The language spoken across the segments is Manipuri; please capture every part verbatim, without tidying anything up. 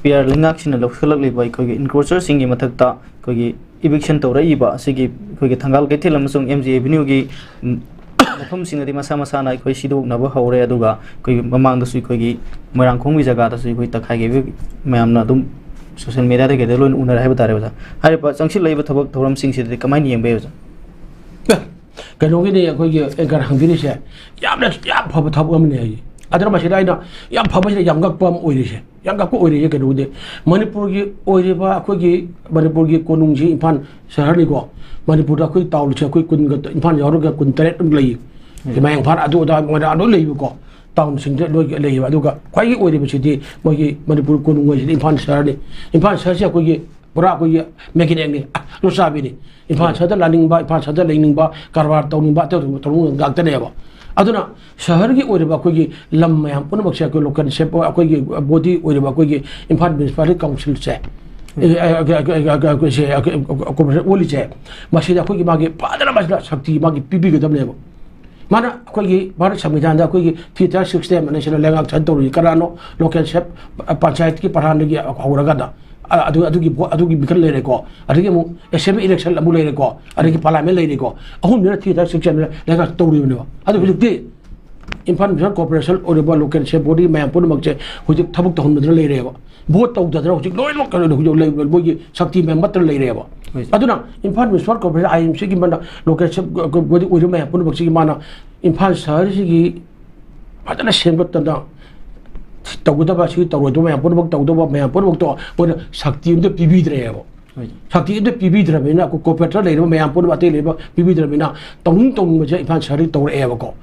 ꯄꯤ ꯑꯥꯔ ꯂꯩꯉꯥꯛꯁꯤꯡꯅ ꯂꯧꯁꯤꯜꯂꯛꯂꯤꯕ ꯑꯩꯈꯣꯏꯒꯤ ꯏꯟꯀ꯭ꯔꯣꯆꯔꯁꯤꯡꯒꯤ ꯃꯊꯛꯇ ꯑꯩꯈꯣꯏꯒꯤ ꯏꯚꯤꯛꯁꯟ ꯇꯧꯔꯛꯏꯕ ꯑꯁꯤꯒꯤ ꯑꯩꯈꯣꯏꯒꯤ ꯊꯪꯒꯥꯜ ꯀꯩꯊꯦꯜ ꯑꯃꯁꯨꯡ ꯑꯦꯝ ꯖꯤ ꯑꯦꯚꯦꯅ꯭ꯌꯨꯒꯤ, ꯎꯝ, ꯃꯐꯝꯁꯤꯡ ꯑꯗꯤ ꯃꯁꯥ ꯃꯁꯥꯅ ꯑꯩꯈꯣꯏ ꯁꯤꯗꯣꯛꯅꯕ ꯍꯧꯔꯦ꯫ ꯑꯗꯨꯒ ꯑꯩꯈꯣꯏꯒꯤ ꯃꯃꯥꯡꯗꯁꯨ ꯑꯩꯈꯣꯏꯒꯤ ꯃꯣꯏꯔꯥꯡꯈꯣꯡꯒꯤ ꯖꯒꯥꯗꯁꯨ ꯑꯩꯈꯣꯏ ꯇꯛꯈꯥꯏꯈꯤꯕ ꯃꯌꯥꯝꯅ ꯑꯗꯨꯝ ꯁꯣꯁꯤꯌꯦꯜ ꯃꯦꯗꯤꯌꯥꯗ ꯀꯩꯗ ꯂꯣꯏꯅ ꯎꯅꯔꯦ ꯍꯥꯏꯕ ꯇꯥꯔꯦ ꯑꯣꯖꯥ꯫ ꯍꯥꯏꯔꯤꯕ ꯆꯪꯁꯤꯜꯂꯛꯏꯕ ꯊꯕꯛ ꯊꯧꯔꯝꯁꯤꯡꯁꯤꯗꯗꯤ ꯀꯃꯥꯏꯅ ꯌꯦꯡꯕ ꯌꯥꯏ ꯑꯣꯖꯥ? ꯀꯩꯅꯣꯒꯤꯅꯤ ꯑꯩꯈꯣꯏꯒꯤ ꯑꯦꯡꯀꯔ ꯍꯪꯕꯤꯔꯤꯁꯦ ꯌꯥꯝꯅ ꯌꯥꯝ ꯐꯕ ꯊꯕꯛ ꯑꯃꯅꯤ ꯍꯥꯏꯌꯦ꯫ ꯑꯗꯨꯅ ꯃꯁꯤꯗ ꯑꯩꯅ ꯌꯥꯝ ꯐꯕꯁꯤꯗ ꯌꯥꯝ ꯉꯛꯄ ꯑꯃ ꯑꯣꯏꯔꯤꯁꯦ, ꯌꯥꯝ ꯉꯛꯄ ꯑꯣꯏꯔꯤꯁꯦ꯫ ꯀꯩꯅꯣꯒꯤꯗꯤ ꯃꯅꯤꯄꯨꯔꯒꯤ ꯑꯣꯏꯔꯤꯕ ꯑꯩꯈꯣꯏꯒꯤ ꯃꯅꯤꯄꯨꯔꯒꯤ ꯀꯣꯅꯨꯡꯁꯤ ꯏꯝꯐꯥꯜ ꯁꯍꯔꯅꯤꯀꯣ꯫ ꯃꯅꯤꯄꯨꯔꯗ ꯑꯩꯈꯣꯏ ꯇꯥꯎꯟꯁꯦ ꯑꯩꯈꯣꯏ ꯀꯨꯟꯒ, ꯏꯝꯐꯥꯜ ꯌꯥꯎꯔꯒ ꯀꯨꯟ ꯇꯔꯦꯠ ꯑꯗꯨꯝ ꯂꯩꯌꯦ꯫ ꯃꯌꯥꯡ ꯏꯝꯐꯥꯜ ꯑꯗꯨ ꯑꯗꯥ ꯃꯣꯏꯔꯥꯡ ꯂꯣꯏ ꯂꯩꯕꯀꯣ꯫ ꯇꯥꯎꯟꯁꯤꯡꯗ ꯂꯣꯏ ꯂꯩꯌꯦꯕ꯫ ꯑꯗꯨꯒ ꯈ꯭ꯋꯥꯏꯒꯤ ꯑꯣꯏꯔꯤꯕꯁꯤꯗꯤ ꯃꯣꯏꯒꯤ ꯃꯅꯤꯄꯨꯔ ꯀꯣꯅꯨꯡ ꯍꯥꯏꯁꯤꯗꯤ ꯏꯝꯐꯥꯜ ꯁꯍꯔꯅꯤ꯫ ꯏꯝꯐꯥꯜ ꯁꯍꯔꯁꯤ ꯑꯩꯈꯣꯏꯒꯤ ꯄꯨꯔꯥ ꯑꯩꯈꯣꯏꯒꯤ ꯃꯦꯒꯅꯦꯠꯅꯤ, ꯂꯣꯆꯥꯕꯤꯅꯤ꯫ ꯏꯝꯐꯥꯜ ꯁꯍꯔꯗ ꯂꯥꯛꯅꯤꯡꯕ, ꯏꯝꯐꯥꯜ ꯁꯍꯔꯗ ꯂꯩꯅꯤꯡꯕ, ꯀꯔꯕꯥꯔ ꯇꯧꯅꯤꯡꯕ, ꯑꯇꯩ ꯇꯧꯅꯤꯡꯕ ꯉꯥꯛꯇꯅꯦꯕ꯫ ꯑꯗꯨꯅ ꯁꯍꯔꯒꯤ ꯑꯣꯏꯔꯤꯕ ꯑꯩꯈꯣꯏꯒꯤ ꯂꯝ ꯃꯌꯥꯝ ꯄꯨꯝꯅꯃꯛꯁꯦ ꯑꯩꯈꯣꯏ ꯂꯣꯀꯦꯜ ꯁꯦꯞ ꯑꯩꯈꯣꯏꯒꯤ ꯕꯣꯗꯤ ꯑꯣꯏꯔꯤꯕ ꯑꯩꯈꯣꯏꯒꯤ ꯏꯝꯐꯥꯜ ꯃ꯭ꯌꯨꯅꯤꯁꯤꯄꯥꯂꯤꯇꯤ ꯀꯥꯎꯟꯁꯤꯜꯁꯦ, ꯀꯣꯔꯄꯣꯔꯦꯁꯟ ꯑꯣꯜꯂꯤꯁꯦ, ꯃꯁꯤꯗ ꯑꯩꯈꯣꯏꯒꯤ ꯃꯥꯒꯤ ꯐꯖꯅ ꯃꯁꯤꯗ ꯁꯛꯇꯤ ꯃꯥꯒꯤ ꯄꯤꯕꯤꯒꯗꯕꯅꯦꯕ꯫ ꯃꯥꯅ ꯑꯩꯈꯣꯏꯒꯤ ꯚꯥꯔꯠ ꯁꯪꯕꯤꯙꯥꯟꯗ ꯑꯩꯈꯣꯏꯒꯤ ꯊ꯭ꯔꯤ ꯇꯥꯏꯔ ꯁꯤꯁꯇꯦꯝ ꯑꯅ ꯁꯤꯅ ꯂꯩꯉꯥꯛ ꯁꯥꯏꯟ ꯇꯧꯔꯤ꯫ ꯀꯅꯥꯅꯣ? ꯂꯣꯀꯦꯜ ꯁꯦꯞ, ꯄꯟꯆꯥꯌꯠꯀꯤ ꯄ꯭ꯔꯙꯥꯟꯗꯒꯤ ꯍꯧꯔꯒꯗ ꯑꯗꯨ, ꯑꯗꯨꯒꯤ ꯚꯣꯠ, ꯑꯗꯨꯒꯤ ꯃꯤꯈꯜ ꯂꯩꯔꯦꯀꯣ꯫ ꯑꯗꯒꯤ ꯑꯃꯨꯛ ꯑꯦꯁꯦꯝꯕ꯭ꯂꯤ ꯏꯂꯦꯛꯁꯟ ꯑꯃꯨꯛ ꯂꯩꯔꯦꯀꯣ꯫ ꯑꯗꯒꯤ ꯄꯥꯔꯂꯥꯃꯦꯟ ꯂꯩꯔꯦꯀꯣ꯫ ꯑꯍꯨꯝꯗꯨꯅ ꯊ꯭ꯔꯤ ꯇꯥꯏꯔ ꯁꯤꯁꯇꯦꯝ ꯂꯩꯉꯥꯛ ꯇꯧꯔꯤꯕꯅꯦꯕ꯫ ꯑꯗꯨ ꯍꯧꯖꯤꯛꯇꯤ ꯏꯝꯐꯥꯜ ꯃ꯭ꯌꯨꯅꯤꯁꯤꯄꯥꯜ ꯀꯣꯔꯄꯣꯔꯦꯁꯟ ꯑꯣꯏꯔꯤꯕ ꯂꯣꯀꯦꯜ ꯁꯦꯞ ꯕꯣꯗꯤ ꯃꯌꯥꯝ ꯄꯨꯝꯅꯃꯛꯁꯦ ꯍꯧꯖꯤꯛ ꯊꯕꯛ ꯇꯧꯍꯟꯕꯗꯨꯅ ꯂꯩꯔꯦꯕ꯫ ꯚꯣꯠ ꯇꯧꯗꯗꯅ ꯍꯧꯖꯤꯛ ꯂꯣꯏꯅꯃꯛ ꯀꯩꯅꯣ ꯍꯧꯖꯤꯛ ꯂꯩ-, ꯃꯣꯏꯒꯤ ꯁꯛꯇꯤ ꯃꯌꯥꯝ ꯃꯠꯇꯅ ꯂꯩꯔꯦꯕ꯫ ꯑꯗꯨꯅ ꯏꯝꯐꯥꯜ ꯃ꯭ꯌꯨꯅꯤꯁꯤꯄꯥꯜ ꯀꯣꯔꯄꯣꯔꯦꯁꯟ, ꯑꯥꯏ ꯑꯦꯝ ꯁꯤꯒꯤ ꯃꯅ-, ꯂꯣꯀꯦꯜ ꯁꯦꯞ ꯕꯣꯗꯤ ꯑꯣꯏꯔꯤꯕ ꯃꯌꯥꯝ ꯄꯨꯝꯅꯃꯛꯁꯤꯒꯤ ꯃꯥꯅ ꯏꯝꯐꯥꯜ ꯁꯍꯔꯁꯤꯒꯤ ꯐꯖꯅ ꯁꯦꯝꯒꯠꯇꯅ ꯇꯧꯒꯗꯕ, ꯁꯤ ꯇꯧꯔꯣꯏꯗꯕ ꯃꯌꯥꯝ ꯄꯨꯝꯅꯃꯛ ꯇꯧꯗꯧꯕ ꯃꯌꯥꯝ ꯄꯨꯝꯅꯃꯛꯇꯣ ꯃꯣꯏꯅ ꯁꯛꯇꯤ ꯑꯝꯇ ꯄꯤꯕꯤꯗ꯭ꯔꯦꯕ꯫ ꯁꯛꯇꯤ ꯑꯝꯇ ꯄꯤꯕꯤꯗ꯭ꯔꯕꯅꯤꯅ ꯑꯩꯈꯣꯏ ꯀꯣꯔꯄꯣꯔꯦꯇꯔ ꯂꯩꯔꯤꯕ ꯃꯌꯥꯝ ꯄꯨꯝꯅꯃꯛ, ꯑꯇꯩ ꯂꯩꯔꯤꯕ ꯄꯤꯕꯤꯗ꯭ꯔꯕꯅꯤꯅ ꯇꯧꯅꯤꯡ ꯇꯧꯅꯤꯡꯕꯁꯦ ꯏꯝꯐꯥꯜ ꯁꯍꯔꯗꯒꯤ ꯇꯧꯔꯛꯑꯦꯕꯀꯣ꯫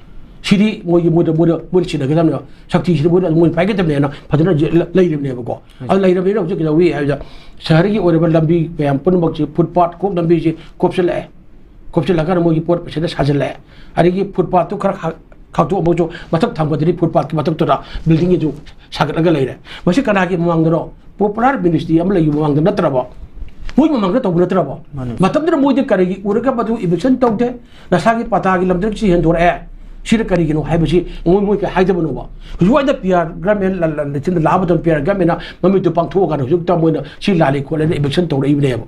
ꯁꯤꯗꯤ ꯃꯣꯏꯒꯤ, ꯃꯣꯏꯗ, ꯃꯣꯏꯗ, ꯃꯣꯏꯗ ꯁꯤꯟꯅꯒꯗꯕꯅꯦꯕ꯫ ꯁꯛꯇꯤꯁꯤꯗꯤ ꯃꯣꯏꯗ ꯃꯣꯏꯅ ꯄꯥꯏꯒꯗꯕꯅꯦꯅ ꯐꯖꯅ ꯂꯩꯔꯤꯕꯅꯦꯕꯀꯣ꯫ ꯑꯗꯨ ꯂꯩꯔꯕꯅꯤꯅ ꯍꯧꯖꯤꯛ ꯀꯩꯗꯧꯏ ꯍꯥꯏꯕꯗ ꯁꯍꯔꯒꯤ ꯑꯣꯏꯔꯤꯕ ꯂꯝꯕꯤ ꯃꯌꯥꯝ ꯄꯨꯝꯅꯃꯛꯁꯤ ꯐꯨꯠꯄꯥꯠ, ꯀꯣꯛ ꯂꯝꯕꯤꯁꯤ ꯀꯣꯞꯁꯤꯜꯂꯛꯑꯦ꯫ ꯀꯣꯞꯁꯤꯜꯂꯀꯥꯟꯗ ꯃꯣꯏꯒꯤ ꯄꯣꯠ ꯄꯩꯁꯥꯗ ꯁꯥꯖꯤꯜꯂꯛꯑꯦ꯫ ꯑꯗꯒꯤ ꯐꯨꯠꯄꯥꯠꯇꯨ ꯈꯔ ꯈꯥ-, ꯈꯥꯛꯇꯣꯛꯑꯝꯃꯒꯁꯨ ꯃꯊꯛ ꯊꯪꯕꯗꯗꯤ ꯐꯨꯠꯄꯥꯠꯀꯤ ꯃꯊꯛꯇꯨꯗ ꯕꯤꯜꯗꯤꯡꯒꯤꯁꯨ ꯁꯥꯒꯠꯂꯒ ꯂꯩꯔꯦ꯫ ꯃꯁꯤ ꯀꯅꯥꯒꯤ ꯃꯃꯥꯡꯗꯅꯣ? ꯄꯣꯄꯨꯂꯔ ꯃꯤꯅꯤꯁꯇ꯭ꯔꯤ ꯑꯃ ꯂꯩꯕ ꯃꯃꯥꯡꯗ ꯅꯠꯇ꯭ꯔꯕꯣ? ꯃꯣꯏ ꯃꯃꯥꯡꯗ ꯇꯧꯕ ꯅꯠꯇ꯭ꯔꯕꯣ? ꯃꯇꯝꯗꯨꯗ ꯃꯣꯏꯗꯤ ꯀꯔꯤꯒꯤ ꯎꯔꯒ ꯃꯗꯨ ꯏꯚꯤꯛꯁꯟ ꯇꯧꯗꯦ? ꯅꯁꯥꯒꯤ ꯄꯇꯥꯒꯤ ꯂꯝꯗ ꯁꯤ ꯍꯦꯟꯗꯣꯔꯛꯑꯦ꯫ ꯁꯤꯅ ꯀꯔꯤꯒꯤꯅꯣ ꯍꯥꯏꯕꯁꯤ ꯃꯣꯏ ꯃꯣꯏ ꯀꯩ ꯍꯥꯏꯗꯕꯅꯣꯕ? ꯍꯧꯖꯤꯛ ꯋꯥꯏꯗ ꯄꯤ ꯑꯥꯔ ꯒꯃꯦꯟ ꯂꯩꯆꯤꯟꯗ ꯂꯥꯛꯑ ꯃꯇꯝꯗ ꯄꯤ ꯑꯥꯔ ꯒꯃꯦꯟꯅ ꯃꯃꯤꯠꯇꯨ ꯄꯥꯡꯊꯣꯛꯑꯀꯥꯟꯗ ꯍꯧꯖꯤꯛꯇ ꯃꯣꯏꯅ ꯁꯤ ꯂꯥꯜꯂꯤ ꯈꯣꯠꯂꯦꯅ ꯏꯚꯤꯛꯁꯟ ꯇꯧꯔꯛꯏꯕꯅꯦꯕ꯫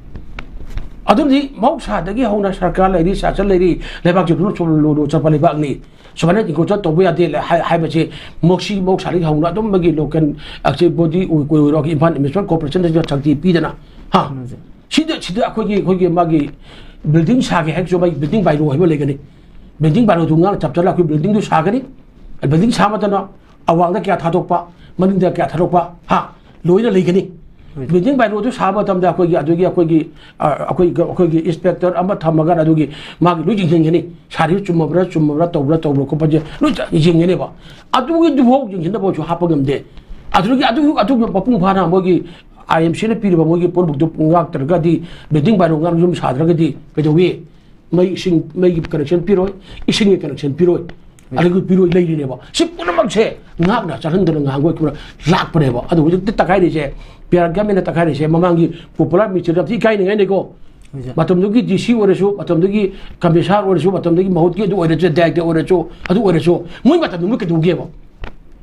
ꯑꯗꯨꯝꯗꯤ ꯃꯍꯧꯁꯥꯗꯒꯤ ꯍꯧꯅ ꯁꯔꯀꯥꯔ ꯂꯩꯔꯤ, ꯁꯥꯁꯟ ꯂꯩꯔꯤ, ꯂꯩꯕꯥꯛꯁꯤ ꯂꯨ ꯂꯨ ꯆꯠꯄ ꯂꯩꯕꯥꯛꯅꯤ꯫ ꯁꯨꯃꯥꯏꯅ ꯏꯟꯀꯣꯆꯔ ꯇꯧꯕ ꯌꯥꯗꯦ ꯍꯥꯏ- ꯍꯥꯏꯕꯁꯤ ꯃꯣꯛꯁꯤ ꯃꯍꯧꯁꯥꯗꯒꯤ ꯍꯧꯅ ꯑꯗꯨꯝꯕꯒꯤ ꯂꯣꯀꯦꯜ ꯑꯁꯤ ꯕꯣꯗꯤ ꯑꯣꯏꯔꯣ ꯏꯝꯐꯥꯜ ꯃ꯭ꯌꯨꯅꯤꯁꯤꯄꯥꯜ ꯀꯣꯔꯄꯣꯔꯦꯁꯟꯗ ꯁꯛꯇꯤ ꯄꯤꯗꯅ ꯍꯥ ꯁꯤꯗ ꯁꯤꯗ ꯑꯩꯈꯣꯏꯒꯤ ꯑꯩꯈꯣꯏꯒꯤ ꯃꯥꯒꯤ ꯕꯤꯜꯗꯤꯡ ꯁꯥꯒꯦ ꯍꯥꯏꯔꯁꯨ ꯃꯥꯒꯤ ꯕꯤꯜꯗꯤꯡ ꯕꯥꯏꯂꯣ ꯍꯥꯏꯕ ꯂꯩꯒꯅꯤ꯫ ꯕꯤꯜꯗꯤꯡ ꯕꯥꯏꯂꯣꯗꯨ ꯉꯥꯡꯅ ꯆꯞ ꯆꯥꯅ ꯑꯩꯈꯣꯏ ꯕꯤꯜꯗꯤꯡꯗꯨ ꯁꯥꯒꯅꯤ꯫ ꯕꯤꯜꯗꯤꯡ ꯁꯥꯕ ꯃꯇꯝꯗ ꯑꯋꯥꯡꯗ ꯀꯌꯥ ꯊꯥꯗꯣꯛꯄ, ꯃꯅꯤꯡꯗ ꯀꯌꯥ ꯊꯥꯗꯣꯛꯄ ꯍꯥ ꯂꯣꯏꯅ ꯂꯩꯒꯅꯤ꯫ ꯕꯤꯜꯗꯤꯡ ꯕꯥꯏꯂꯣꯗꯨ ꯁꯥꯕ ꯃꯇꯝꯗ ꯑꯩꯈꯣꯏꯒꯤ ꯑꯗꯨꯒꯤ ꯑꯩꯈꯣꯏꯒꯤ ꯑ, ꯑꯩꯈꯣꯏ ꯑꯩꯈꯣꯏꯒꯤ ꯏꯟꯁꯄꯦꯛꯇꯔ ꯑꯃ ꯊꯝꯃꯒ ꯑꯗꯨꯒꯤ ꯃꯥꯒꯤ ꯂꯣꯏ ꯌꯦꯡꯁꯤꯟꯒꯅꯤ꯫ ꯁꯥꯔꯤꯕ ꯆꯨꯝꯃꯕ꯭ꯔꯥ ꯆꯨꯝꯃꯕ꯭ꯔꯥ ꯇꯧꯕ꯭ꯔꯥ ꯇꯧꯕ꯭ꯔꯥ ꯈꯣꯠꯄꯁꯦ ꯂꯣꯏ ꯌꯦꯡꯒꯅꯦꯕ꯫ ꯑꯗꯨꯒꯤꯗꯨꯐꯥꯎ ꯌꯦꯡꯁꯤꯟꯅꯕꯁꯨ ꯍꯥꯞꯄ ꯉꯝꯗꯦ꯫ ꯑꯗꯨꯗꯒꯤ ꯑꯗꯨ ꯑꯗꯨ ꯃꯄꯨꯡ ꯐꯥꯅ ꯃꯣꯏꯒꯤ ꯑꯥꯏ ꯑꯦꯝ ꯁꯤꯅ ꯄꯤꯔꯤꯕ ꯃꯣꯏꯒꯤ ꯄꯣꯠꯕꯨꯛꯇꯨ ꯉꯥꯛꯇ꯭ꯔꯒꯗꯤ ꯕꯤꯜꯗꯤꯡ ꯕꯥꯏꯂꯣ ꯉꯥꯛꯅ ꯌꯨꯝ ꯁꯥꯗ꯭ꯔꯒꯗꯤ ꯀꯩꯗꯧꯏ? ꯃꯩ ꯏꯁꯤꯡ ꯃꯩꯒꯤ ꯀꯅꯦꯛꯁꯟ ꯄꯤꯔꯣꯏ, ꯏꯁꯤꯡꯒꯤ ꯀꯅꯦꯛꯁꯟ ꯄꯤꯔꯣꯏ꯫ ꯑꯗꯨꯒ ꯄꯤꯔꯣꯏ ꯂꯩꯔꯤꯅꯦꯕ꯫ ꯁꯤ ꯄꯨꯝꯅꯃꯛꯁꯦ ꯉꯥꯛꯅ ꯆꯠꯍꯟꯗꯅ ꯉꯥꯡꯕ ꯑꯩꯈꯣꯏꯅ ꯂꯥꯛꯄꯅꯦꯕ꯫ ꯑꯗꯨ ꯍꯧꯖꯤꯛꯇꯤ ꯇꯛꯈꯥꯏꯔꯤꯁꯦ, ꯄꯤ ꯑꯥꯔ ꯒꯃꯦꯟꯅ ꯇꯛꯈꯥꯏꯔꯤꯁꯦ ꯃꯃꯥꯡꯒꯤ ꯄꯣꯄꯨꯂꯔ ꯃꯤꯅꯤꯁꯇꯔ ꯌꯥꯝ ꯊꯤ ꯏꯀꯥꯏꯅꯤꯡꯉꯥꯏꯅꯤꯀꯣ꯫ ꯃꯇꯝꯗꯨꯒꯤ ꯗꯤ ꯁꯤ ꯑꯣꯏꯔꯁꯨ, ꯃꯇꯝꯗꯨꯒꯤ ꯀꯃꯤꯁꯅꯔ ꯑꯣꯏꯔꯁꯨ, ꯃꯇꯝꯗꯨꯒꯤ ꯃꯍꯨꯠꯀꯤ ꯑꯗꯨ ꯑꯣꯏꯔꯁꯨ, ꯗꯥꯏꯔꯦꯛꯇꯔ ꯑꯣꯏꯔꯁꯨ, ꯑꯗꯨ ꯑꯣꯏꯔꯁꯨ ꯃꯣꯏ ꯃꯇꯝꯗꯨ ꯃꯣꯏ ꯀꯩꯗꯧꯒꯦꯕ?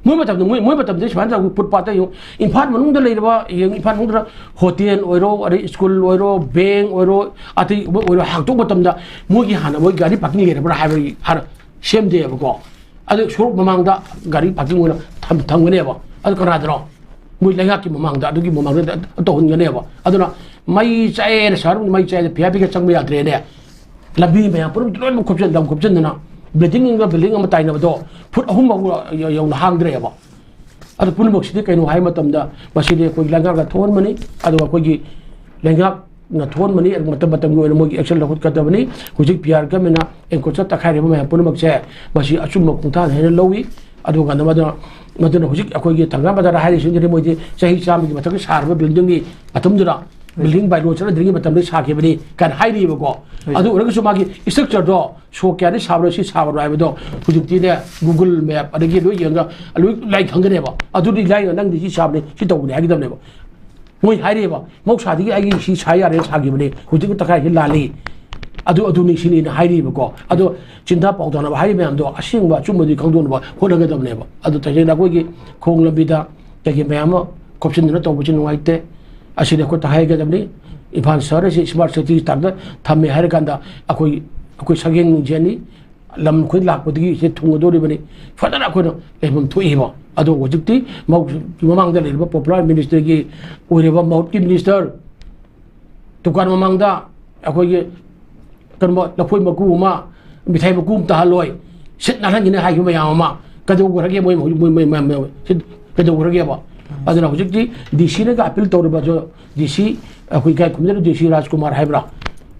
ꯃꯣꯏ ꯃꯇꯝꯗ ꯃꯣꯏ ꯃꯣꯏ ꯃꯇꯝꯗ ꯁꯨꯃꯥꯏꯅ ꯇꯧꯕ ꯐꯨꯠꯄꯥꯠꯇ ꯌꯦꯡꯉꯨ꯫ ꯏꯝꯐꯥꯜ ꯃꯅꯨꯡꯗ ꯂꯩꯔꯕ ꯌꯦꯡꯉꯨ, ꯏꯝꯐꯥꯜ ꯃꯅꯨꯡꯗ ꯍꯣꯇꯦꯜ ꯑꯣꯏꯔꯣ, ꯑꯗꯩ ꯁ꯭ꯀꯨꯜ ꯑꯣꯏꯔꯣ, ꯕꯦꯡ ꯑꯣꯏꯔꯣ, ꯑꯇꯩ ꯑꯃ ꯑꯣꯏꯔꯣ, ꯍꯥꯡꯗꯣꯛꯄ ꯃꯇꯝꯗ ꯃꯣꯏꯒꯤ ꯍꯥꯟꯅ ꯃꯣꯏ ꯒꯥꯔꯤ ꯄꯥꯔꯀꯤꯡ ꯂꯩꯔꯕ꯭ꯔꯥ ꯍꯥꯏꯕꯒꯤ ꯍꯥꯟꯅ ꯁꯦꯝꯗꯦꯕꯀꯣ꯫ ꯑꯗꯨ ꯁꯣꯔꯣꯛ ꯃꯃꯥꯡꯗ ꯒꯥꯔꯤ ꯄꯥꯔꯀꯤꯡ ꯑꯣꯏꯅ ꯊꯝ- ꯊꯝꯒꯅꯦꯕ꯫ ꯑꯗꯨ ꯀꯅꯥꯗꯅꯣ? ꯃꯣꯏ ꯂꯩꯉꯥꯛꯀꯤ ꯃꯃꯥꯡꯗ, ꯑꯗꯨꯒꯤ ꯃꯃꯥꯡꯗ ꯇꯧꯍꯟꯒꯅꯦꯕ꯫ ꯑꯗꯨꯅ ꯃꯩ ꯆꯥꯛꯑꯦꯅ ꯁꯍꯔ ꯃꯩ ꯆꯥꯛꯑꯦꯅ ꯐꯤꯌꯥ ꯐꯤꯒ ꯆꯪꯕ ꯌꯥꯗ꯭ꯔꯦꯅꯦ꯫ ꯂꯝꯕꯤ ꯃꯌꯥꯝ ꯄꯨꯝꯅꯃꯛ ꯂꯣꯏꯅꯃꯛ ꯈꯣꯞꯆꯤꯟ ꯂꯝ ꯈꯣꯞꯆꯤꯟꯗꯅ ꯕꯤꯜꯗꯤꯡ ꯑꯃꯒ ꯕꯤꯜꯗꯤꯡ ꯑꯃ ꯇꯥꯏꯅꯕꯗꯣ ꯐꯨꯠ ꯑꯍꯨꯝ ꯐꯥꯎ ꯌꯧꯅ ꯍꯥꯡꯗ꯭ꯔꯦꯕ꯫ ꯑꯗꯨ ꯄꯨꯝꯅꯃꯛꯁꯤꯗꯤ ꯀꯩꯅꯣ ꯍꯥꯏꯕ ꯃꯇꯝꯗ ꯃꯁꯤꯗꯤ ꯑꯩꯈꯣꯏ ꯂꯩꯉꯥꯛꯅ ꯊꯣꯛꯍꯟꯕꯅꯤ꯫ ꯑꯗꯨꯒ ꯑꯩꯈꯣꯏꯒꯤ ꯂꯩꯉꯥꯛꯅ ꯊꯣꯛꯍꯟꯕꯅꯤ꯫ ꯑꯗꯨ ꯃꯇꯝ ꯃꯇꯝꯒꯤ ꯑꯣꯏꯅ ꯃꯣꯏꯒꯤ ꯑꯦꯛꯁꯟ ꯂꯧꯈꯠꯀꯗꯕꯅꯤ꯫ ꯍꯧꯖꯤꯛ ꯄꯤ ꯑꯥꯔ ꯒꯃꯦꯟꯅ ꯑꯦꯟꯀꯣꯆꯔ ꯇꯛꯈꯥꯏꯔꯤꯕ ꯃꯌꯥꯝ ꯄꯨꯝꯅꯃꯛꯁꯦ ꯃꯁꯤ ꯑꯆꯨꯝꯕ ꯈꯣꯡꯊꯥꯡ ꯍꯥꯏꯅ ꯂꯧꯏ꯫ ꯑꯗꯨꯒ ꯃꯗꯨꯅ ꯃꯗꯨꯅ ꯍꯧꯖꯤꯛ ꯑꯩꯈꯣꯏꯒꯤ ꯊꯪꯒꯥ ꯕꯖꯥꯔꯗ ꯍꯥꯏꯔꯤꯁꯤꯡꯁꯤꯗꯤ ꯃꯣꯏꯗꯤ ꯆꯍꯤ ꯆꯥꯝꯃꯒꯤ ꯃꯊꯛꯇ ꯁꯥꯔꯕ ꯕꯤꯜꯗꯤꯡꯒꯤ ꯃꯇꯝꯗꯨꯗ ꯕꯤꯜꯗꯤꯡ ꯕꯥꯏꯂꯣ ꯆꯠꯅꯗ꯭ꯔꯤꯉꯩ ꯃꯇꯝꯗ ꯁꯥꯈꯤꯕꯅꯤ ꯀꯥꯏꯅ ꯍꯥꯏꯔꯤꯕꯀꯣ꯫ ꯑꯗꯨ ꯑꯣꯏꯔꯒꯁꯨ ꯃꯥꯒꯤ ꯏꯁꯇ꯭ꯔꯛꯆꯔꯗꯣ ꯁꯣ ꯀꯌꯥꯗꯤ ꯁꯥꯕꯅꯣ ꯁꯤ ꯁꯥꯕꯅꯣ ꯍꯥꯏꯕꯗꯣ ꯍꯧꯖꯤꯛꯇꯤꯅꯦ ꯒꯨꯒꯜ ꯃꯦꯞ ꯑꯗꯒꯤ ꯂꯣꯏ ꯌꯦꯡꯉꯒ ꯂꯣꯏ ꯂꯥꯏ ꯈꯪꯒꯅꯦꯕ꯫ ꯑꯗꯨꯗꯤ ꯂꯥꯏꯅ ꯅꯪꯗꯤ ꯁꯤ ꯁꯥꯕꯅꯤ ꯁꯤ ꯇꯧꯕꯅꯤ ꯍꯥꯏꯒꯗꯕꯅꯦꯕ꯫ ꯃꯣꯏ ꯍꯥꯏꯔꯛꯑꯦꯕ ꯃꯍꯧꯁꯥꯗꯒꯤ ꯑꯩꯒꯤ ꯁꯤ ꯁꯥ ꯌꯥꯔꯦꯅ ꯁꯥꯈꯤꯕꯅꯤ ꯍꯧꯖꯤꯛꯀꯤ ꯇꯛꯈꯥꯏꯁꯤ ꯂꯥꯜꯂꯤ꯫ ꯑꯗꯨ ꯑꯗꯨ ꯅꯤꯡꯁꯤꯡꯅꯤꯅ ꯍꯥꯏꯔꯤꯕꯀꯣ꯫ ꯑꯗꯣ ꯆꯤꯟꯊ ꯄꯥꯎꯊꯥꯅꯕ ꯍꯥꯏꯔꯤꯕ ꯃꯌꯥꯝꯗꯣ ꯑꯁꯦꯡꯕ ꯑꯆꯨꯝꯕꯗꯤ ꯈꯪꯗꯣꯛꯅꯕ ꯍꯣꯠꯅꯒꯗꯕꯅꯦꯕ꯫ ꯑꯗꯣ ꯇꯁꯦꯡꯅ ꯑꯩꯈꯣꯏꯒꯤ ꯈꯣꯡ ꯂꯝꯕꯤꯗ ꯀꯩꯀꯩ ꯃꯌꯥꯝ ꯑꯃ ꯈꯣꯞꯆꯤꯟꯗꯨꯅ ꯇꯧꯕꯁꯤ ꯅꯨꯡꯉꯥꯏꯇꯦ꯫ ꯑꯁꯤꯗꯤ ꯑꯩꯈꯣꯏ ꯍꯥꯏꯒꯗꯕꯅꯤ꯫ ꯏꯝꯐꯥꯜ ꯁꯍꯔ ꯑꯁꯤ smart city ꯇꯥꯏꯞꯇ ꯊꯝꯃꯦ ꯍꯥꯏꯔ ꯀꯥꯟꯗ ꯑꯩꯈꯣꯏ, ꯑꯩꯈꯣꯏ ꯁꯛꯍꯦꯟ ꯅꯨꯡꯖꯦꯟꯅꯤ꯫ ꯂꯝ ꯑꯩꯈꯣꯏ ꯂꯥꯛꯄꯗꯒꯤ ꯁꯤ ꯊꯨꯡꯒꯗꯧꯔꯤꯕꯅꯤ꯫ ꯐꯖꯅ ꯑꯩꯈꯣꯏꯅ ꯂꯩꯐꯝ ꯊꯣꯛꯏꯕ꯫ ꯑꯗꯣ ꯍꯧꯖꯤꯛꯇꯤ ꯃꯧ-, ꯃꯃꯥꯡꯗ ꯂꯩꯔꯤꯕ popular ministerꯒꯤ ꯑꯣꯏꯔꯤꯕ ꯃꯍꯨꯠꯀꯤ minister, ꯗꯨꯀꯥꯟ ꯃꯃꯥꯡꯗ ꯑꯩꯈꯣꯏꯒꯤ ꯀꯩꯅꯣ, ꯂꯐꯣꯏ ꯃꯀꯨ ꯑꯃ, ꯃꯤꯊꯥꯏ ꯃꯀꯨ ꯑꯃ ꯇꯥꯍꯜꯂꯣꯏ, ꯁꯤꯠ ꯅꯥꯜꯍꯟꯒꯅꯤ ꯍꯥꯏꯈꯤꯕ ꯃꯌꯥꯝ ꯑꯃ ꯀꯩꯗꯧꯈ꯭ꯔꯒꯦ? ꯃꯣꯏ, ꯃꯣꯏ, ꯃꯣꯏ, ꯃꯣꯏ, ꯃꯣꯏ, ꯁꯤꯠ ꯀꯩꯗꯧꯈ꯭ꯔꯒꯦꯕ? ꯑꯗꯨꯅ ꯍꯧꯖꯤꯛꯇꯤ D Cꯅꯒ appeal ꯇꯧꯔꯤꯕꯁꯨ, D C, ꯑꯩꯈꯣꯏ ꯏꯀꯥꯏ ꯈꯨꯝꯅꯔꯤꯕ D C ꯔꯥꯖꯀꯨꯃꯥꯔ ꯍꯥꯏꯕ꯭ꯔꯥ?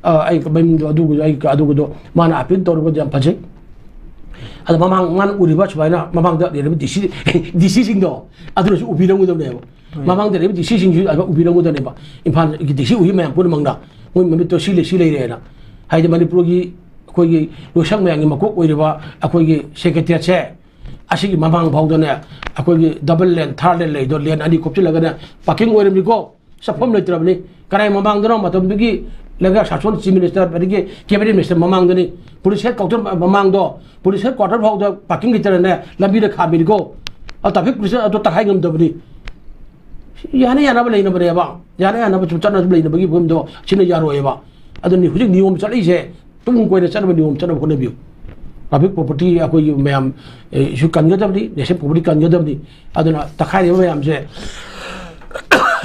ꯑ, ꯑꯩ ꯃꯃꯤꯡꯗꯣ ꯑꯗꯨꯒꯤꯗꯣ, ꯑꯩ ꯑꯗꯨꯒꯤꯗꯣ ꯃꯥꯅ appeal ꯇꯧꯔꯤꯕꯗꯣ ꯌꯥꯝ ꯐꯖꯩ꯫ ꯑꯗ ꯃꯃꯥꯡ ꯃꯥꯅ ꯎꯔꯤꯕ ꯁꯨꯃꯥꯏꯅ ꯃꯃꯥꯡꯗ ꯂꯩꯔꯤꯕ D C, D Cꯁꯤꯡꯗꯣ ꯑꯗꯨꯅꯁꯨ ꯎꯕꯤꯔꯝꯒꯗꯕꯅꯦꯕ꯫ ꯍꯣꯏ꯫ ꯃꯃꯥꯡꯗ ꯂꯩꯔꯤꯕ D Cꯁꯤꯡꯁꯨ ꯑꯗꯨ ꯎꯕꯤꯔꯝꯒꯗꯕꯅꯦꯕ꯫ ꯏꯝꯐꯥꯜꯒꯤ D C ꯎꯔꯤ ꯃꯌꯥꯝ ꯄꯨꯝꯅꯃꯛꯅ ꯃꯣꯏ ꯃꯃꯤꯠꯇꯣ ꯁꯤ ꯂꯩ, ꯁꯤ ꯂꯩꯔꯦꯅ꯫ ꯍꯥꯏꯗꯤ ꯃꯅꯤꯄꯨꯔꯒꯤ ꯑꯩꯈꯣꯏꯒꯤ ꯂꯣꯏꯁꯪ ꯃꯌꯥꯝꯒꯤ ꯃꯀꯣꯛ ꯑꯣꯏꯔꯤꯕ ꯑꯩꯈꯣꯏꯒꯤ secretariatꯁꯦ, ꯑꯁꯤꯒꯤ ꯃꯃꯥꯡ ꯐꯥꯎꯗꯅꯦ ꯑꯩꯈꯣꯏꯒꯤ double lane, third lane ꯂꯩꯗꯣ, lane ꯑꯅꯤ ꯈꯣꯞꯆꯤꯜꯂꯒꯅꯦ parking ꯑꯣꯏꯔꯝꯃꯤꯀꯣ꯫ ꯆꯠꯐꯝ ꯂꯩꯇ꯭ꯔꯕꯅꯤ꯫ ꯀꯅꯥꯏ ꯃꯃꯥꯡꯗꯅꯣ? ꯃꯇꯝꯗꯨꯒꯤ ꯂꯩꯉꯥꯛ ꯁꯥꯁꯣꯟ, chief minister ꯑꯗꯒꯤ cabinet minister ꯃꯃꯥꯡꯗꯅꯤ꯫ Police headquarter ꯃꯃꯥꯡꯗꯣ, police headquarter ꯐꯥꯎꯗ parking ꯂꯩꯇꯅꯅꯦ ꯂꯝꯕꯤꯗ ꯈꯥꯝꯃꯤꯅꯤꯀꯣ꯫ ꯑ, traffic police ꯑꯗꯨ ꯇꯛꯈꯥꯏ ꯉꯝꯗꯕꯅꯤ꯫ ꯌꯥꯅ ꯌꯥꯅꯕ ꯂꯩꯅꯕꯅꯦꯕ꯫ ꯌꯥꯅ ꯌꯥꯅꯕ ꯁꯨꯝ ꯆꯠꯅ ꯑꯗꯨꯝ ꯂꯩꯅꯕꯒꯤ ꯐꯤꯕꯝꯗꯣ ꯁꯤꯅ ꯌꯥꯔꯣꯏꯑꯕ꯫ ꯑꯗꯨꯅꯤ ꯍꯧꯖꯤꯛ ꯅꯤꯌꯣꯝ ꯆꯠꯂꯛꯏꯁꯦ꯫ ꯇꯨꯡ ꯀꯣꯏꯅ ꯆꯠꯅꯕ ꯅꯤꯌꯣꯝ ꯆꯠꯅꯕ ꯍꯣꯠꯅꯕꯤꯌꯨ꯫ Public property ꯑꯩꯈꯣꯏꯒꯤ ꯃꯌꯥꯝ, ꯑꯦ, ꯁꯨ ꯀꯟꯒꯗꯕꯅꯤ, national property ꯀꯟꯒꯗꯕꯅꯤ꯫ ꯑꯗꯨꯅ ꯇꯛꯈꯥꯏꯔꯤꯕ ꯃꯌꯥꯝꯁꯦ,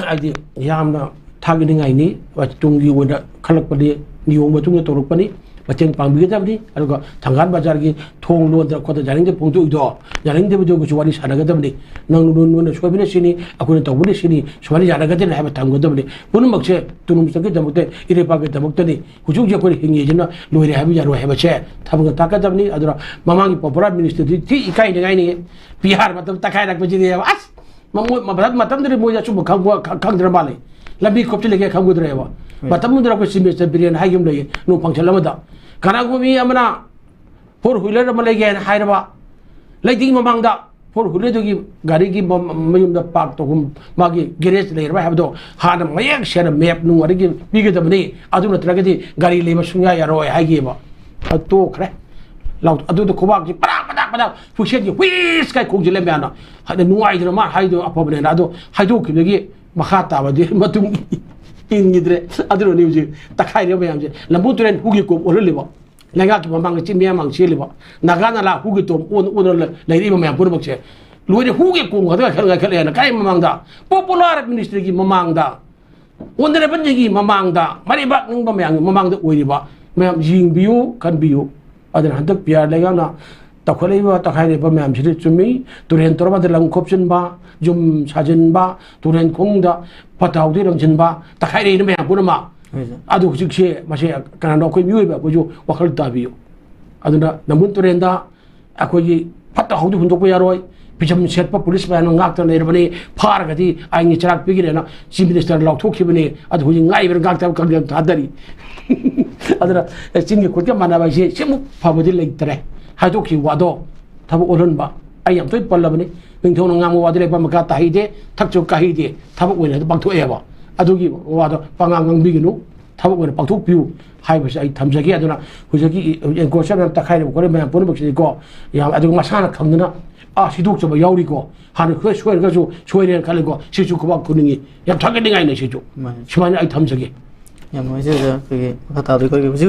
ꯍꯥꯏꯗꯤ, ꯌꯥꯝꯅ ꯊꯥꯒꯠꯅꯤꯡꯉꯥꯏꯅꯤ꯫ ꯇꯨꯡꯒꯤ ꯑꯣꯏꯅ ꯈꯜꯂꯛꯄꯅꯤ, ꯅꯤꯌꯣꯝ ꯃꯇꯨꯡ ꯏꯟꯅ ꯇꯧꯔꯛꯄꯅꯤ, ꯃꯇꯦꯡ ꯄꯥꯡꯕꯤꯒꯗꯕꯅꯤ꯫ ꯑꯗꯨꯒ ꯊꯪꯒꯥꯜ ꯕꯖꯥꯔꯒꯤ ꯊꯣꯡ ꯂꯣꯟꯗꯅ ꯈꯣꯠꯇꯅ ꯌꯥꯅꯤꯡꯗꯦ ꯐꯣꯡꯗꯣꯛꯏꯗꯣ, ꯌꯥꯅꯤꯡꯗꯕꯗꯨꯒꯤꯁꯨ ꯋꯥꯔꯤ ꯁꯥꯟꯅꯒꯗꯕꯅꯤ꯫ ꯅꯪ, ꯅꯣꯏ, ꯅꯣꯏꯅ ꯁꯣꯏꯕꯅ ꯁꯤꯅꯤ, ꯑꯩꯈꯣꯏꯅ ꯇꯧꯕꯅ ꯁꯤꯅꯤ, ꯁꯨꯃꯥꯏꯅ ꯌꯥꯅꯒꯗꯦꯅ ꯍꯥꯏꯕ ꯊꯝꯒꯗꯕꯅꯤ꯫ ꯄꯨꯝꯅꯃꯛꯁꯦ ꯇꯨꯡꯂꯝꯆꯠꯀꯤꯗꯃꯛꯇ, ꯏꯔꯩꯄꯥꯛꯀꯤꯗꯃꯛꯇꯅꯤ꯫ ꯍꯧꯖꯤꯛ ꯍꯧꯖꯤꯛ ꯑꯩꯈꯣꯏꯅ ꯍꯤꯡꯉꯤꯁꯤꯅ ꯂꯣꯏꯔꯦ ꯍꯥꯏꯕ ꯌꯥꯔꯣꯏ ꯍꯥꯏꯕꯁꯦ ꯊꯝꯃꯒ ꯇꯥꯛꯀꯗꯕꯅꯤ꯫ ꯑꯗꯨꯅ ꯃꯃꯥꯡꯒꯤ popular ministerꯗꯨꯗꯤ ꯊꯤ ꯏꯀꯥꯏꯅꯤꯡꯉꯥꯏꯅꯤ꯫ ꯕꯤꯍꯥꯔ ꯃꯇꯝ ꯇꯛꯈꯥꯏꯔꯛꯄꯁꯤꯗꯤ ꯑꯁ! ꯃ-, ꯃꯣꯏ ꯃ-, ꯃꯇꯝꯗꯨꯗꯤ ꯃꯣꯏꯗꯤ ꯑꯆꯨꯝꯕ ꯈꯪꯕ-, ꯈ-, ꯈꯪꯗ꯭ꯔ ꯃꯥꯜꯂꯦ꯫ ꯂꯝꯕꯤ ꯈꯣꯞꯆꯤꯜꯂꯒꯦ ꯈꯪꯒꯗ꯭ꯔꯦꯕ꯫ ꯍꯣꯏ꯫ ꯃꯇꯝꯗꯨꯗ ꯑꯩꯈꯣꯏ chief minister ꯕꯤꯔꯦꯟ ꯍꯥꯏꯈꯤꯕ ꯑꯃ ꯂꯩꯌꯦ, ꯅꯣꯡ function ꯑꯃꯗ꯫ ꯀꯅꯥꯒꯨꯝꯕ ꯃꯤ ꯑꯃꯅ four wheeler ꯑꯃ ꯂꯩꯒꯦ ꯍꯥꯏꯅ ꯍꯥꯏꯔꯕ, ꯂꯩꯇꯤꯡ ꯃꯃꯥꯡꯗ ꯐꯣꯔ ꯍꯨꯏꯂꯔꯗꯨꯒꯤ ꯒꯥꯔꯤꯒꯤ ꯃ- ꯃꯌꯨꯝꯗ ꯄꯥꯔꯛ ꯇꯧꯐꯝ, ꯃꯥꯒꯤ ꯒꯦꯔꯦꯖ ꯂꯩꯔꯕ ꯍꯥꯏꯕꯗꯣ ꯍꯥꯟꯅ ꯃꯌꯦꯛ ꯁꯦꯡꯅ ꯃꯦꯞ ꯅꯨꯡ ꯑꯗꯒꯤ ꯄꯤꯒꯗꯕꯅꯤ꯫ ꯑꯗꯨ ꯅꯠꯇ꯭ꯔꯒꯗꯤ ꯒꯥꯔꯤ ꯂꯩꯕ ꯁꯨꯡꯌꯥ ꯌꯥꯔꯣꯏ ꯍꯥꯏꯈꯤꯕ꯫ ꯑꯗꯨ ꯇꯣꯛꯈ꯭ꯔꯦ꯫ ꯂꯥꯎ-, ꯑꯗꯨꯗ ꯈꯨꯕꯥꯛꯁꯤ ꯄꯗꯥꯛ ꯄꯗꯥꯛ ꯄꯗꯥꯛ ꯍꯨꯏꯁꯦꯟꯒꯤ ꯍꯨꯏꯁ ꯀꯥꯏ ꯈꯣꯡꯖꯤꯜꯂꯦ ꯃꯌꯥꯝꯅ꯫ ꯍꯥꯏꯗꯤ ꯅꯨꯡꯉꯥꯏꯗꯅ ꯃꯥ ꯍꯥꯏꯗꯣ ꯑꯐꯕꯅꯦꯅ꯫ ꯑꯗꯣ ꯍꯥꯏꯗꯣꯛꯈꯤꯕꯗꯒꯤ ꯃꯈꯥ ꯇꯥꯕꯗꯤ ꯃꯇꯨꯡ ꯏꯟꯈꯤꯗ꯭ꯔꯦ꯫ ꯑꯗꯨꯅꯅꯤ ꯍꯧꯖꯤꯛ ꯇꯛꯈꯥꯏꯔꯤꯕ ꯃꯌꯥꯝꯁꯦ꯫ ꯂꯝꯕꯨ ꯇꯨꯔꯦꯟ ꯍꯨꯒꯤ ꯀꯣꯝ ꯑꯣꯜꯍꯜꯂꯤꯕ꯫ ꯂꯩꯉꯥꯛꯀꯤ ꯃꯃꯥꯡꯗ ꯆꯤꯡ ꯃꯌꯥꯝ ꯃꯥꯡ ꯆꯦꯜꯂꯤꯕ, ꯅꯥꯒꯥ ꯅꯂꯥ ꯍꯨꯒꯤ ꯇꯣꯝ ꯑꯣꯟ-, ꯑꯣꯟꯅ ꯂꯩ-, ꯂꯩꯔꯛꯏꯕ ꯃꯌꯥꯝ ꯄꯨꯝꯅꯃꯛꯁꯦ ꯂꯣꯏꯅ ꯍꯨꯒꯤ ꯀꯣꯝ ꯈꯛꯇ ꯉꯥꯏꯈꯠ-, ꯉꯥꯏꯈꯠꯂꯦꯅ꯫ ꯀꯥꯏ ꯃꯃꯥꯡꯗ? ꯄꯣꯄꯨꯂꯔ ꯑꯦꯗꯃꯤꯅꯤꯁꯇ꯭ꯔꯦꯁꯟꯒꯤ ꯃꯃꯥꯡꯗ, ꯑꯣꯅꯔꯦꯕꯜꯒꯤ ꯃꯃꯥꯡꯗ, ꯃꯔꯩꯕꯥꯛ ꯅꯤꯡꯕ ꯃꯌꯥꯝꯒꯤ ꯃꯃꯥꯡꯗ ꯑꯣꯏꯔꯤꯕ ꯃꯌꯥꯝ ꯌꯦꯡꯕꯤꯌꯨ, ꯈꯟꯕꯤꯌꯨ꯫ ꯑꯗꯨꯅ ꯍꯟꯗꯛ ꯄꯤ ꯑꯥꯔ ꯂꯩꯉꯥꯛꯅ ꯇꯧꯈꯠꯂꯛꯏꯕ, ꯇꯛꯈꯥꯏꯔꯛꯏꯕ ꯃꯌꯥꯝꯁꯤꯗꯤ ꯆꯨꯝꯃꯤ꯫ ꯇꯨꯔꯦꯟ ꯇꯧꯔꯕꯗ ꯂꯪ ꯈꯣꯞꯆꯤꯟꯕ, ꯌꯨꯝ ꯁꯥꯖꯤꯟꯕ, ꯇꯨꯔꯦꯟ ꯈꯣꯡꯗ ꯐꯠꯇ ꯍꯥꯎꯗꯤ ꯂꯪꯁꯤꯟꯕ, ꯇꯛꯈꯥꯏꯔꯛꯏꯅ ꯃꯌꯥꯝ ꯄꯨꯝꯅꯃꯛ꯫ ꯍꯣꯏ, ꯁꯥꯔ꯫ ꯑꯗꯨ ꯍꯧꯖꯤꯛꯁꯦ ꯃꯁꯦ ꯀꯅꯥꯅꯣ? ꯑꯩꯈꯣꯏ ꯃꯤꯑꯣꯏꯕ ꯑꯩꯈꯣꯏꯁꯨ ꯋꯥꯈꯜ ꯇꯥꯕꯤꯌꯨ꯫ ꯑꯗꯨꯅ ꯅꯝꯕꯨꯜ ꯇꯨꯔꯦꯟꯗ ꯑꯩꯈꯣꯏꯒꯤ ꯐꯠꯇ ꯍꯥꯎꯗꯤ ꯍꯨꯟꯗꯣꯛꯄ ꯌꯥꯔꯣꯏ꯫ ꯐꯤꯖꯝ ꯁꯦꯠꯄ ꯄꯨꯂꯤꯁ ꯃꯌꯥꯝꯅ ꯉꯥꯛꯇꯅ ꯂꯩꯔꯕꯅꯤ꯫ ꯐꯥꯔꯒꯗꯤ ꯑꯥꯏꯟꯒꯤ ꯆꯩꯔꯥꯛ ꯄꯤꯒꯅꯤꯅ ꯆꯤꯐ ꯃꯤꯅꯤꯁꯇꯔꯅ ꯂꯥꯎꯊꯣꯛꯈꯤꯕꯅꯤ꯫ ꯑꯗꯨ ꯍꯧꯖꯤꯛ ꯉꯥꯏꯕꯅ ꯉꯥꯛꯇꯕ ꯀꯥꯡꯖꯩ ꯊꯥꯗꯔꯤ꯫ ꯑꯗꯨꯅ ꯑꯦ, ꯆꯤꯟꯒ ꯈꯨꯠꯀ ꯃꯥꯟꯅꯕ ꯍꯥꯏꯁꯦ ꯁꯤꯃꯨꯛ ꯐꯕꯗꯤ ꯂꯩꯇ꯭ꯔꯦ꯫ ꯍꯥꯏꯗꯣꯛꯈꯤꯕ ꯋꯥꯗꯣ ꯊꯕꯛ ꯑꯣꯜꯍꯟꯕ꯫ ꯑꯩ ꯌꯥꯝ ꯇꯣꯏꯅ ꯄꯜꯂꯕꯅꯤ꯫ ꯅꯤꯡꯊꯧꯅ ꯉꯥꯡꯕ ꯋꯥꯗꯤ ꯂꯩꯕ ꯃꯈꯥ ꯇꯥꯍꯩꯗꯦ, ꯊꯛꯁꯨ ꯀꯥꯍꯩꯗꯦ꯫ ꯊꯕꯛ ꯑꯣꯏꯅ ꯑꯗꯨꯝ ꯄꯥꯡꯊꯣꯛꯑꯦꯕ꯫ ꯑꯗꯨꯒꯤ ꯋꯥꯗꯣ ꯄꯉꯥꯡ ꯉꯥꯡꯕꯤꯒꯅꯨ꯫ ꯊꯕꯛ ꯑꯣꯏꯅ ꯄꯥꯡꯊꯣꯛꯄꯤꯌꯨ ꯍꯥꯏꯕꯁꯦ ꯑꯩ ꯊꯝꯖꯒꯦ꯫ ꯑꯗꯨꯅ ꯍꯧꯖꯤꯛꯀꯤ ꯏꯟꯀ꯭ꯋꯥꯁꯇꯔ ꯃꯌꯥꯝ ꯇꯛꯈꯥꯏꯔꯤꯕ ꯈꯣꯠꯂꯤꯕ ꯃꯌꯥꯝ ꯄꯨꯝꯅꯃꯛꯁꯤꯗꯤꯀꯣ, ꯌꯥꯝ ꯑꯗꯨꯒ ꯃꯁꯥꯅ ꯈꯪꯗꯅ ꯑꯥ ꯁꯤꯗꯣꯛꯆꯕ ꯌꯥꯎꯔꯤꯀꯣ꯫ ꯍꯥꯟꯅ ꯁꯣꯏ-, ꯁꯣꯏꯔꯒꯁꯨ ꯁꯣꯏꯔꯦꯅ ꯈꯜꯂꯤꯀꯣ꯫ ꯁꯤꯁꯨ ꯈꯨꯕꯥꯛ ꯈꯨꯅꯤꯡꯉꯤ꯫ ꯌꯥꯝ ꯊꯥꯒꯠꯅꯤꯡꯉꯥꯏꯅꯦ ꯁꯤꯁꯨ꯫ ꯃꯥꯅꯤ꯫ ꯁꯨꯃꯥꯏꯅ ꯑꯩ ꯊꯝꯖꯒꯦ꯫ ꯌꯥꯝ ꯅꯨꯡꯉꯥꯏꯖꯩ ꯑꯣꯖꯥ꯫ ꯑꯩꯈꯣꯏꯒꯤ ꯃꯈꯥ ꯇꯥꯕꯗ ꯑꯩꯈꯣꯏꯒꯤ ꯍꯧꯖꯤꯛ